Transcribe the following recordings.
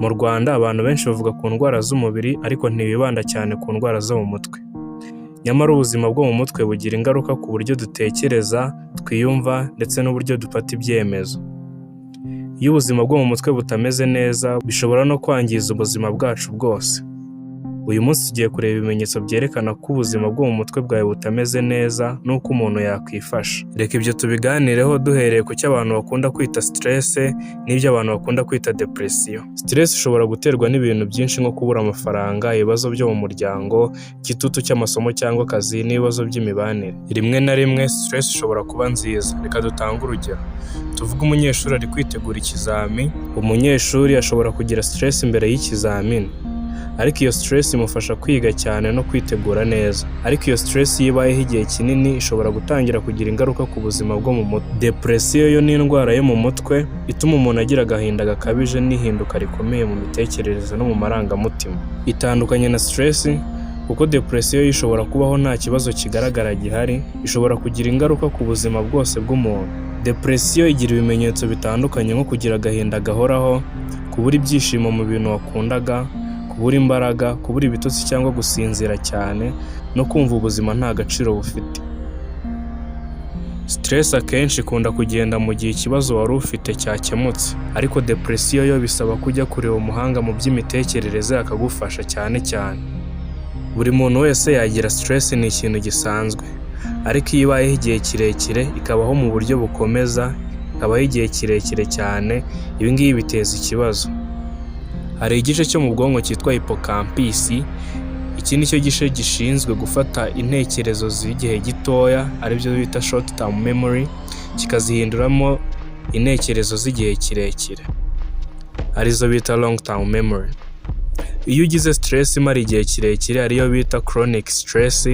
Mu Rwanda abantu benshi bavuga ku ndwara z'umubiri, ariko ntibibanda cyane ku ndwara zo mu mutwe. Nyamara ubuzima bwo mu mutwe bugira ingaruka ku buryo dutekereza, twiyumva ndetse n'uburyo dufata ibyemezo. Iyo ubuzima bwo mu mutwe butameze neza, bishobora no kwangiza ubuzima bwacu bwose. Uyu munsi tugiye kureba ibimenyetso byerekana ko ubuzima bwo mu mutwe bwawe butameze neza n'uko umuntu yakwifasha. Reka ibyo tubiganireho duhereye ku cyo abantu bakunda kwita stress n'ibyo abantu bakunda kwita depression. Stress ishobora guterwa n'ibintu byinshi nko kubura amafaranga, ibibazo byo mu muryango, igitutu cy'amasomo cyangwa akazi n'ibibazo by'imibanire. Rimwe na rimwe stress ishobora kuba nziza. Reka dutange urugero. Tuvuge umunyeshuri ari kwitegura ikizami, umunyeshuri ashobora kugira stress imbere y'ikizamini. Ariko iyo stress imufasha kwiga cyane no kwitegura neza. Ariko iyo stress iyo ibayeho igihe kinini, ishobora gutangira kugira ingaruka ku buzima bwo mu mutwe. Depression yo ni indwara yo mu mutwe ituma umuntu agira agahinda gakabije n'ihinduka rikomeye mu mitekerereze no mu marangamutima. Itandukanye na stress kuko depression yo ishobora kubaho nta kibazo kigaragara gihari, ishobora kugira ingaruka ku buzima bwose bw'umuntu. Depression igira ibimenyetso bitandukanye nko kugira agahinda gahoraho, kubura ibyishimo mu bintu wakundaga, kubura imbaraga, kubura ibitotsi cyangwa gusinzira cyane no kumva ubuzima nta gaciro bufite. Stress akenshi ikunda kugenda mu gihe ikibazo wari ufite cyakemutse, ariko depression yo bisaba ko ujya kureba umuhanga mu by'imitekerereze akagufasha cyane cyane. Buri muntu wese yagira stress, ni ikintu gisanzwe, ariko iyo ibayeho igihe kirekire, ikabaho mu buryo bukomeza, ikabaho igihe kirekire cyane, ibi ngibi biteza ikibazo. Hari igice cyo mu bwonko cyitwa hippocampus. Iki ni cyo gice gishinzwe gufata intekerezo z'igihe gitoya, aribyo bita short term memory, kikazihinduramo intekerezo z'igihe kirekire, arizo bita long term memory. Iyo ugize stress imara igihe kirekire, ariyo bita chronic stress,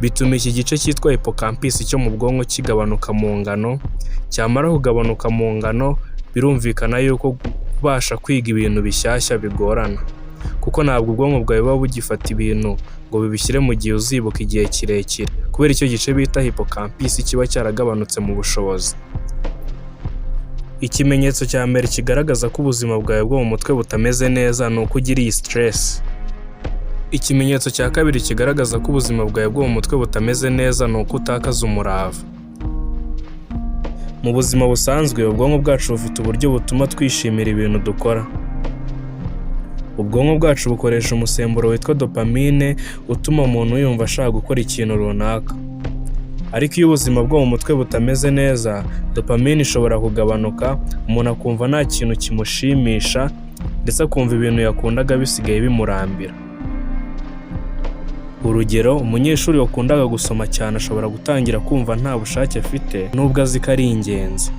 bituma iki gice cyitwa hippocampus cyo mu bwonko kigabanuka mu ngano. Cyamara kugabanuka mu ngano, birumvikana yuko kubasha kwiga ibintu bishyashya bigorana, kuko ntabwo ubwonko bwawe buba bugifata ibintu ngo bibishyire mu gihe uzibuka igihe kirekire, kubera icyo gice bita hippocampus kiba cyaragabanutse mu bushobozi. Ikimenyetso cya mbere kigaragaza ko ubuzima bwawe bwo mu mutwe butameze neza ni uko ugira iyi stress. Ikimenyetso cya kabiri kigaragaza ko ubuzima bwawe bwo mu mutwe butameze neza ni uko utakaza umurava. Mu buzima busanzwe, ubwonko bwacu bufite uburyo butuma twishimira ibintu dukora. Ubwonko bwacu bukoresha umusemburo witwa dopamine utuma umuntu yumva ashaka gukora ikintu runaka. Ariko iyo ubuzima bwo mu mutwe butameze neza, dopamine ishobora kugabanuka, umuntu akumva nta kintu kimushimisha, ndetse akumva ibintu yakundaga bisigaye bimurambira. Urugero, umunyeshuri wakundaga gusoma cyane ashobora gutangira kumva nta bushake afite nubwo azi ko ari ingenzi.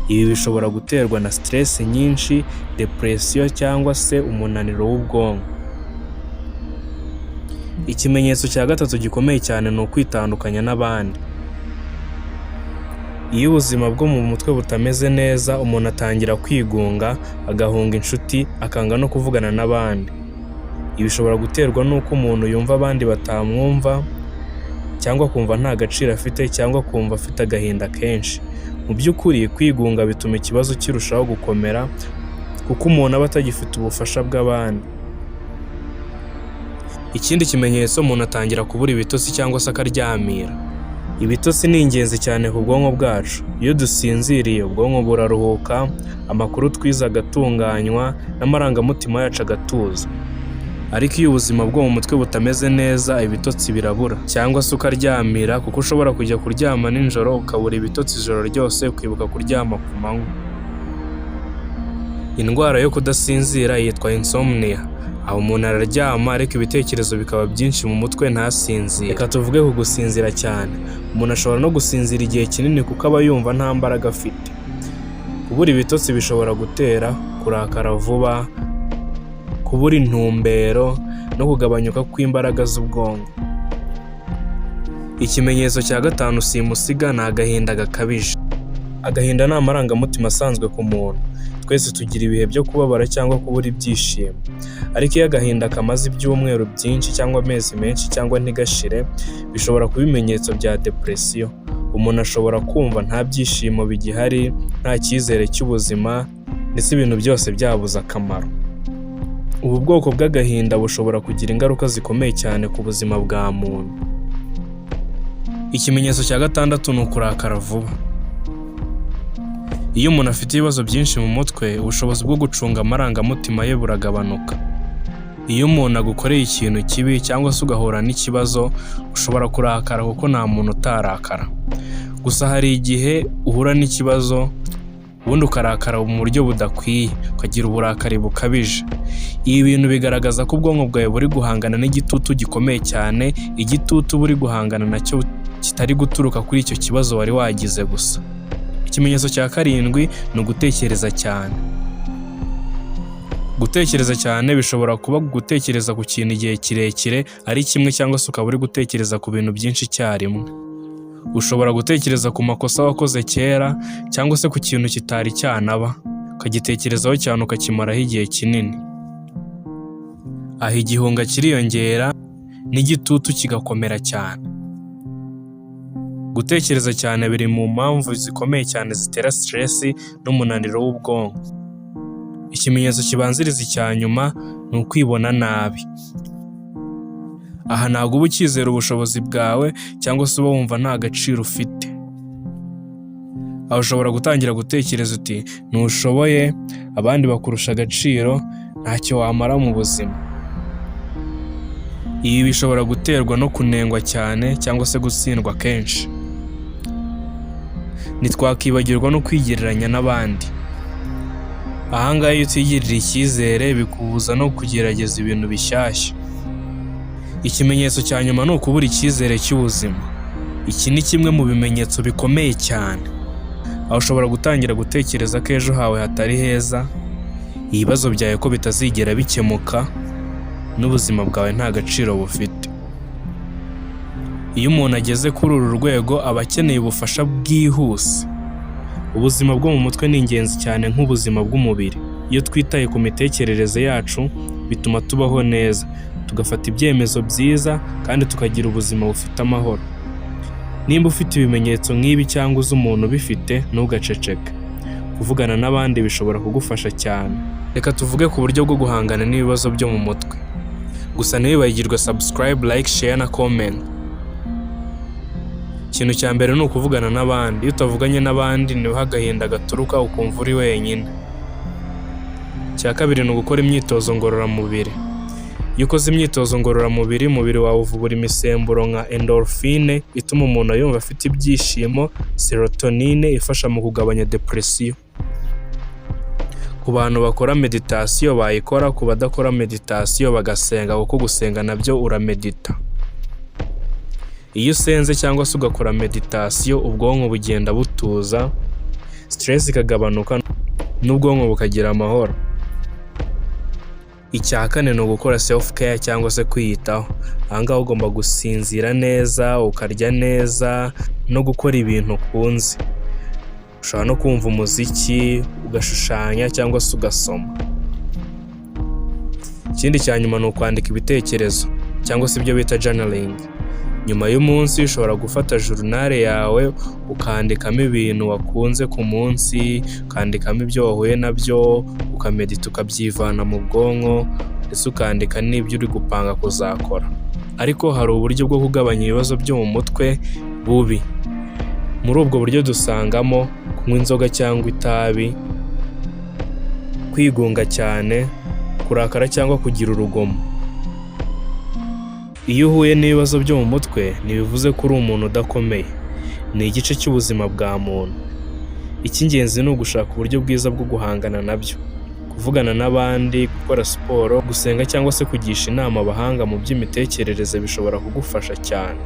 Ibi bishobora guterwa na stress nyinshi, depression cyangwa se umunaniro w'ubwonko. Ikimenyetso cya gatatu gikomeye cyane ni ukwitandukanya n'abandi. Iyo ubuzima bwo mu mutwe butameze neza, umuntu atangira kwigunga, agahunga inshuti, akanga no kuvugana n'abandi. Ibi bishobora guterwa n'uko umuntu yumva abandi batamwumva, cyangwa akumva nta gaciro afite, cyangwa akumva afite agahinda kenshi. Mu by'ukuri, kwigunga bituma ikibazo kirushaho gukomera, kuko umuntu aba atagifite ubufasha bw'abandi. Ikindi kimenyetso, umuntu atangira kubura ibitotsi cyangwa se akaryamira. Ibitotsi ni ingenzi cyane ku bwonko bwacu. Iyo dusinziriye, ubwonko buraruhuka, amakuru twize agatunganywa n'amarangamutima yacu agatuza. Ariko iyo ubuzima bwo mu mutwe butameze neza, ibitotsi birabura cyangwa se ukaryamira, kuko ushobora kujya kuryama nijoro ukabura ibitotsi ijoro ryose, ukibuka kuryama ku manywa. Indwara yo kudasinzira yitwa insomnia. Aho umuntu araryama ariko ibitekerezo bikaba byinshi mu mutwe, ntasinzire. Reka tuvuge ku gusinzira cyane. Umuntu ashobora no gusinzira igihe kinini kuko aba yumva nta mbaraga afite. Kubura ibitotsi bishobora gutera kurakara vuba, kubura intumbero no kugabanyuka kw'imbaraga z'ubwonko. Ikimenyetso cya gatanu simusiga ni agahinda gakabije. Agahinda ni amarangamutima asanzwe ku muntu. Twese tugira ibihe byo kubabara cyangwa kubura ibyishimo. Ariko iyo agahinda kamaze ibyumweru byinshi cyangwa amezi menshi cyangwa ntigashire, bishobora kuba ibimenyetso bya depression. Umuntu ashobora kumva nta byishimo bigihari, nta cyizere cy'ubuzima, ndetse ibintu byose byabuze akamaro. Ubu bwoko bw'agahinda bushobora kugira ingaruka zikomeye cyane ku buzima bwa muntu. Ikimenyetso cya gatandatu ni ukurakara vuba. Iyo umuntu afite ibibazo byinshi mu mutwe, ubushobozi bwo gucunga amarangamutima ye buragabanuka. Iyo umuntu agukoreye ikintu kibi cyangwa se ugahura n'ikibazo, ushobora kurakara kuko nta muntu utarakara. Gusa hari igihe uhura n'ikibazo ubundi ukarakara mu buryo budakwiye, ukagira uburakari bukabije. Ibi bintu bigaragaza ko ubwonko bwawe buri guhangana n'igitutu gikomeye cyane, igitutu buri guhangana nacyo kitari guturuka kuri icyo kibazo wari wagize gusa. Ikimenyetso cya karindwi ni ugutekereza cyane. Gutekereza cyane bishobora kuba gutekereza ku kintu igihe kirekire ari kimwe, cyangwa se ukaba uri gutekereza ku bintu byinshi icyarimwe. Ushobora gutekereza ku makosa wakoze kera cyangwa se ku kintu kitari cyanaba, ukagitekerezaho cyane, ukakimaraho igihe kinini. Aha igihunga kiriyongera n'igitutu kigakomera cyane. Gutekereza cyane biri mu mpamvu zikomeye cyane zitera stress n'umunaniro w'ubwonko. Ikimenyetso kibanziriza icya nyuma ni ukwibona nabi. Aha ntabwo uba ukizera ubushobozi bwawe cyangwa se uba wumva nta gaciro ufite. Aho ushobora gutangira gutekereza uti ntushoboye, abandi bakurusha agaciro, ntacyo wamara mu buzima. Ibi bishobora guterwa no kunengwa cyane cyangwa se gutsindwa kenshi. Ntitwakibagirwa no kwigereranya n'abandi. Aha ngaha iyo utigirira icyizere bikubuza no kugerageza ibintu bishyashya. Ikimenyetso cya nyuma ni ukubura icyizere cy'ubuzima. Iki ni kimwe mu bimenyetso bikomeye cyane. Aho ushobora gutangira gutekereza ko ejo hawe hatari heza, ibibazo byawe ko bitazigera bikemuka, n'ubuzima bwawe nta gaciro bufite. Iyo umuntu ageze kuri uru rwego aba akeneye ubufasha bwihuse. Ubuzima bwo mu mutwe ni ingenzi cyane nk'ubuzima bw'umubiri. Iyo twitaye ku mitekerereze yacu bituma tubaho neza, tugafata ibyemezo byiza kandi tukagira ubuzima bufite amahoro. Nimba ufite ibimenyetso nk'ibi cyangwa uzi umuntu ubifite, ntugaceceke. Kuvugana n'abandi bishobora kugufasha cyane. Reka tuvuge ku buryo bwo guhangana n'ibibazo byo mu mutwe. Gusa ntiwibagirwe subscribe, like, share na comment. Ikintu cya mbere ni ukuvugana n'abandi. Iyo utavuganye n'abandi niho agahinda gaturuka, ukumva uri wenyine. Icya kabiri ni ugukora imyitozo ngororamubiri. Iyo ukoze imyitozo ngororamubiri, umubiri wawe uvubura imisemburo nka endorphine ituma umuntu yumva afite ibyishimo, serotonine ifasha mu kugabanya depression. Ku bantu bakora meditation bayikora, ku badakora meditation bagasenga, kuko gusenga nabyo uramedita. Iyo usenze cyangwa se ugakora meditation, ubwonko bugenda butuza, stress ikagabanuka n'ubwonko bukagira amahoro. Icya kane ni ugukora self care cyangwa se kwiyitaho. Aha ngaha ugomba gusinzira neza, ukarya neza no gukora ibintu ukunze. Ushobora no kumva umuziki, ugashushanya cyangwa se ugasoma. Ikindi cya nyuma ni ukwandika ibitekerezo cyangwa se ibyo bita journaling. Nyuma y'umunsi ushobora gufata journal yawe ukandikamo ibintu wakunze ku munsi, ukandikamo ibyo wahuye nabyo, ukamedita, ukabyivana mu bwonko, ndetse ukandika n'ibyo uri gupanga kuzakora. Ariko hari uburyo bwo kugabanya ibibazo byo mu mutwe bubi. Muri ubwo buryo dusangamo kunywa inzoga cyangwa itabi, kwigunga cyane, kurakara cyangwa kugira urugomo. Iyo uhuye n'ibibazo byo mu mutwe ntibivuze ko uri umuntu udakomeye, ni igice cy'ubuzima bwa muntu. Icy'ingenzi ni ugushaka uburyo bwiza bwo guhangana nabyo, kuvugana n'abandi, gukora siporo, gusenga cyangwa se kugisha inama abahanga mu by'imitekerereze bishobora kugufasha cyane.